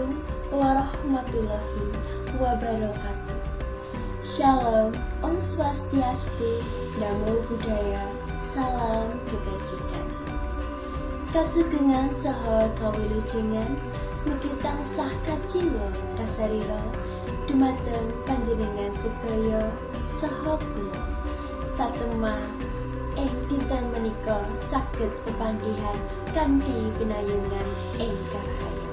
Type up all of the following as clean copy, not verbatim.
Assalamualaikum warahmatullahi wabarakatuh. Shalom, Om Swastiastu, Namo Buddhaya, salam kebajikan. Kasugengan saha kawilujengan mugi tansah kaciwa kasarira dumateng panjenengan sedaya saha kula. Satemah ing dinten menika saged pepanggihan kanthi pinayungan ing karahayon.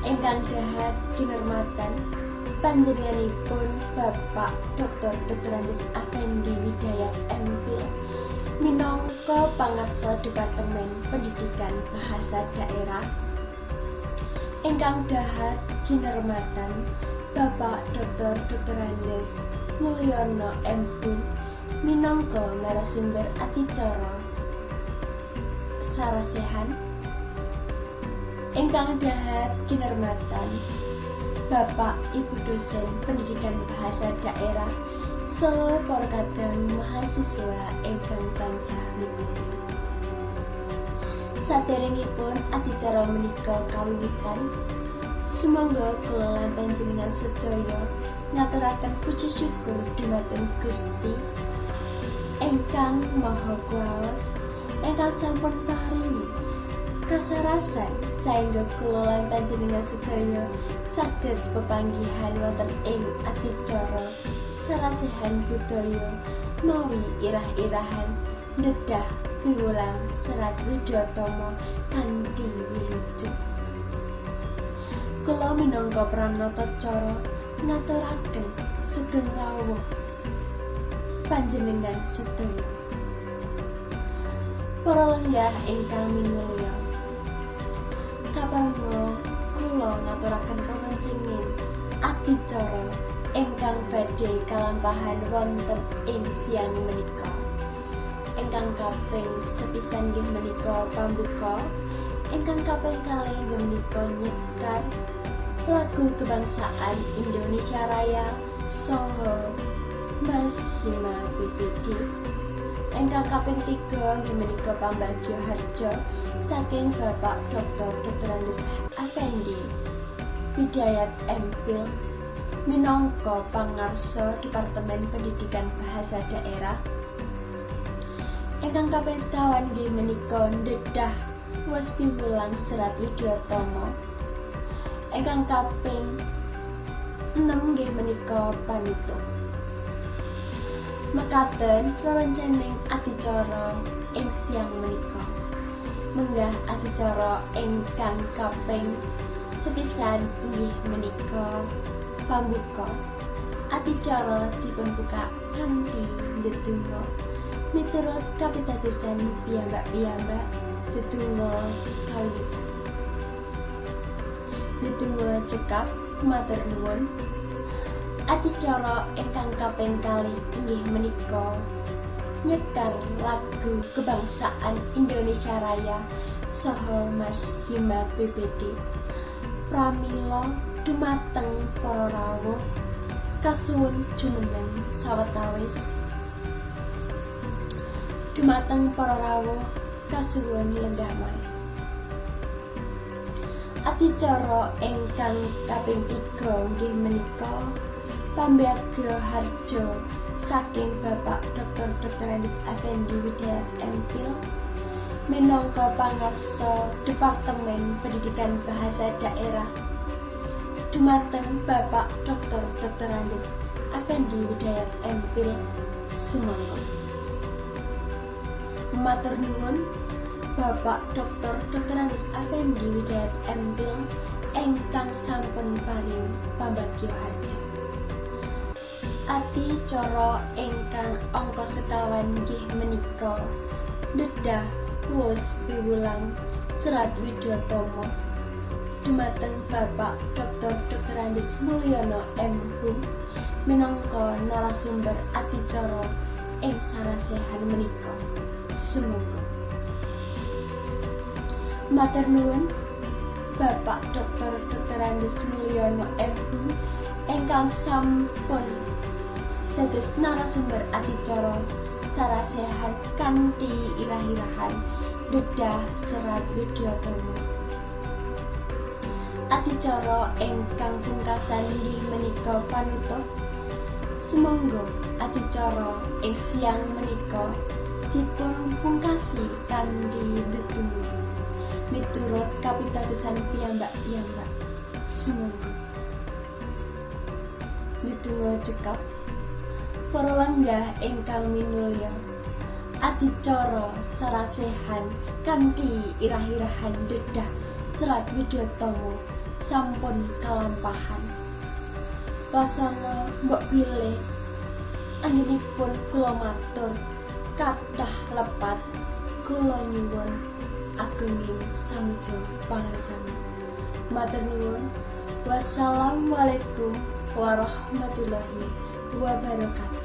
Ingkang dahat kinurmatan panjenenganipun Bapak Dr. Drs. Effendi Widayat M.Phil minangka pangarsa Departemen Pendidikan Bahasa Daerah. Ingkang dahat kinurmatan Bapak Dr. Drs. Mulyono M. Hum minangka narasumber adicara sarasehan. Ingkang dahat kinurmatan Bapak Ibu dosen Pendidikan Bahasa Daerah saha para kadang mahasiswa ingkang tansah minulya. Saderengipun adicara menika kawiwitan, sumangga kula lan panjenengan sedaya ngaturaken puji syukur dumateng Gusti ingkang Maha Kuwaos ingkang sampun paringi kasarasan saengga kula lan panjenengan sedaya saged pepanggihan wonten ing adicara sarasehan budaya mawi irah-irahan nedah piwulang Serat Widyatama kanthi wilujeng. Kula minangka pranata cara ngaturaken sugeng rawuh panjenengan sedaya. Para lenggah ingkang minulya, kaparengga kula ngaturaken rerencengan adicara ingkang badhe kalampahan wonten ing siang menika. Ingkang kaping sepisan nggih menika pambuka, ingkang kaping kalih nggih menika nyekar lagu kebangsaan Indonesia Raya saha Mas Hima BPD. Ingkang kaping tiga nggih menika pambagya harja saking Bapak Dr. Drs. Effendi Widayat M.Phil minangka pangarsa Departemen Pendidikan Bahasa Daerah. Ingkang kaping sekawan nggih menika ndedah was piwulang Serat Widyatama. Ingkang kaping 6 nggih menika panutup. Mekaten rerencening adicara ing siang menika. Menggah adicara ingkang kaping sepisan inggih menika pambuka. Adicara dipunbuka kanthi ndedonga miturut kapitadosan piyambak-piyambak. Dedonga kawiwitan. Ndedonga cekap, matur nuwun. Adicara ingkang kaping kalih inggih menika nyekar lagu kebangsaan Indonesia Raya saha Mas Hima BPD. Pramila dumateng para rawuh kasuwun jumeneng sawetawis. Dumateng para rawuh kasuwun lenggah malih. Adicara ingkang kaping tiga nggih menika pambagya harja saking Bapak Dr. Drs. Effendi Widayat M.Phil minangka pangarsa Departemen Pendidikan Bahasa Daerah. Dumateng Bapak Dr. Drs. Effendi Widayat M.Phil, sumangga. Matur nuwun Bapak Dr. Drs. Effendi Widayat M.Phil ingkang sampun paring pambagya harja. Adicara ingkang angka sekawan nggih menika nedah wos piwulang Serat Widyatama. Dumateng Bapak Dr. Drs. Mulyono M. Hum minangka narasumber adicara ing sarasehan menika. Sumangga. Matur nuwun Bapak Dr. Drs. Mulyono M. Hum ingkang sampun dados narasumber adicara sarasehan kanthi irah-irahan dedah Serat Widyatama. Adicara ingkang pungkasan inggih menika panutup. Sumangga adicara ing siang menika dipun pungkasi kanthi ndedonga miturut kapitadosan piyambak-piyambak. Sumangga. Ndedonga cekap. Para lenggah ingkang minulya, adicara sarasehan kanthi irah-irahan dedah Serat Widyatama sampun kalampahan. Wasana mbok bilih anggenipun kula matur kathah lepat, kula nyuwun agunging samudra pangaksami. Matur nuwun. Wassalamualaikum warahmatullahi wabarakatuh.